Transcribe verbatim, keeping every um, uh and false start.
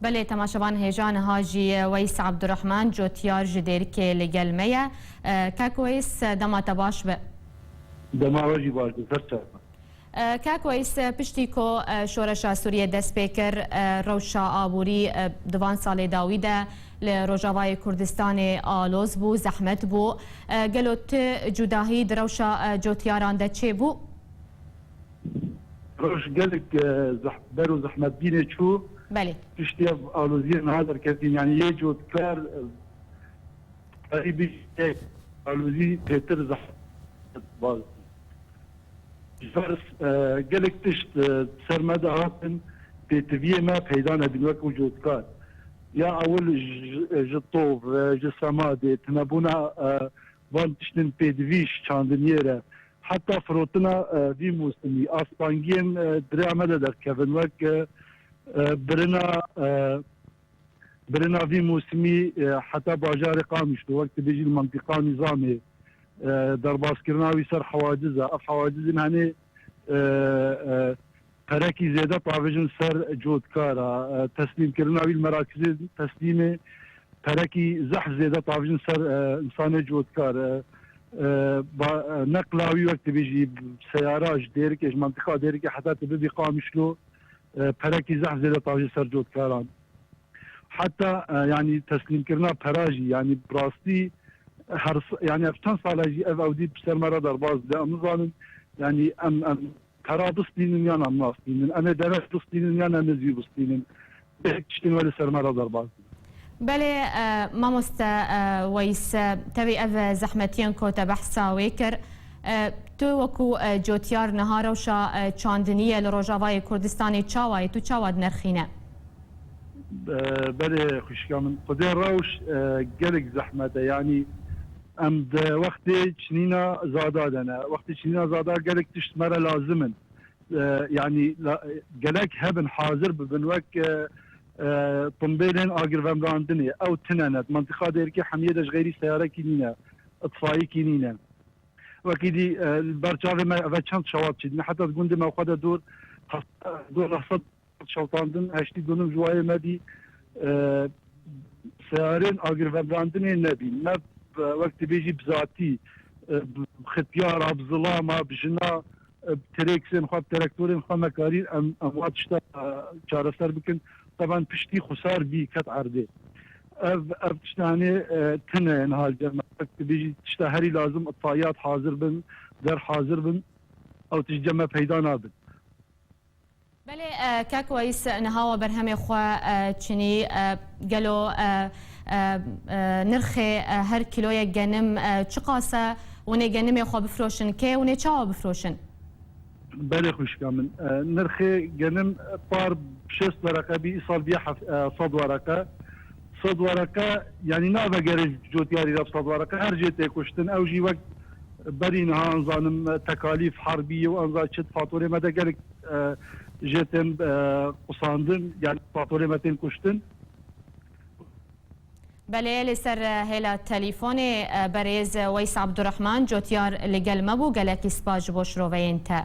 Belê, temaşevan hêja niha jî Weys Abdurrahman, cotyar ji Dêrikê li gel me ye. E, Kak Weys, dema te baş be. Dema we jî baş be, ser çavan. E, Kak Weys, piştî ku, e, şoreşa Sûriyê dest pê kir, e, rewşa aborî, e, di van salê dawî de li Rojavayê Kurdistanê aloz bû, zehmet bû. E, gelo tu cudahî di rewşa, e, cotyaran de çêbû? Roj gelek, e, zeh-, ber û zehmetbînê çû. Belê. Piştî ev aloziyê niha derketîn, yanî yê cotkar, e, qarîbî yê alozî pêtir zehmet baz. Ji ber, e, gelek tişt, e, ser me de hatin, pêtiviyê me peyda nebîn wek û cotkar. Ya ewil ji, ji tov, e, ji semadê, tinebûna, e, van tiştên pêdivî ji çandiniyê re, heta firotina, e, vî mûsimî, astangiyên, e, di rêya me de derkevin, wek, e, e, birina, e, birina vî mûsimî, e, heta bajarê Qamişlo, wek dibêjî li mentiqa Nîzamê, e, derbazkirina wî ser hewaciz e. Ev hewacizên henê, e, e, perekî zêde tavêjin ser cotkar e, e, teslîmkirina wî li merakizê teslîmê, perekî zehf zêde tavêjin ser, e, însanê cotkar. E, e, ba-, e, neqla wî wek dibêjî seyara ji Dêrikê, ji mentiqa Dêrikê heta tu bibî Qamişlo, e, perekî zehf zêde tavêjin ser cotkaran. Heta, e, yanî teslîmkirina pera jî, yanî bi rastî her s-, yanî ev çend sal e jî ev ewdî bi ser me re derbas dibe. Em nizanin, yanî em, em pera bistînin yan em nastînin. Em ê dereş bistînin yan em ê zî bistînin. Gelek tiştên we li ser me re derbas dibe. Belê, e, mamoste, e, Weys, e, tevî ev zehmetiyên ku te behsa wê kir, e, tu wekû, e, cotyar niha rewşa, e, çandiniyê li Rojavayê Kurdistanê çawa ye? Tu çawa dinirxîne? E, belê xwişka min. Xwedê rewş, e, gelek zehmet e. Yanî em di wextê çinîna zada de ne. Wextê çinîna zada gelek tişt me re lazim in. E, yanî la-, gelek hebin hazir bibin wek, e, e, timbêlên agirvemirandinê. Ew tune ne. Di mentiqa Dêrikê hemiyê de ji xeyrî seyarekî nîne. Îtfayîkî nîne. Wekî dî, e, li ber çavê me eve çend şewat çêdîne. Heta di gundê me xwe de dor, dor neh sed şewtandin, heştî dunim ji wayê me dî, e, seyarên agirvemirandinê nebîn. Me, e, wek dibêjî bi zatî, e, bi xityara, bi zilama, bi jina, e, bi tirêksên xwe, bi terektorên xwe me karî em, em wa tişta, e, çareser bikin. Teban piştî xusar bî ket erdê. Ev, ev tişta hanê, e, tune ye niha li cem me. Wek dibêjî tişta herî lazim, îtfaiyat hazir bin, der hazir bin. Ew tişt cem me peyda nabin. Belê, e, kek Weys, niha we berhemê xwe, e, çinî, e, gelo, e, e, e, nirxê, e, her kîloyek genim, e, çiqas e? Hûn ê genimê xwe bifroşin kê? Hûn ê çawa bifroşin? Belê xwişka min. E, nirxê genim par şêst wereqe bî, îsal bîye hef-, e, sed wereqe. Sed wereqe, yanî navegere cotyarî re bi sed wereqe. Her jê tê kuştin. Ew jî wek berî niha, nizanim, tekalîf herbî û anza çi di fatorê me de gelek, e, jê tên, e, qusandin, yanî fatorê me tên kuştin. Belê, li ser, e, hêla telîfonê, e, berêz Weys Abdurrahman, cotyar li gel me bû. Gelekî spas ji bo şiroveyên te.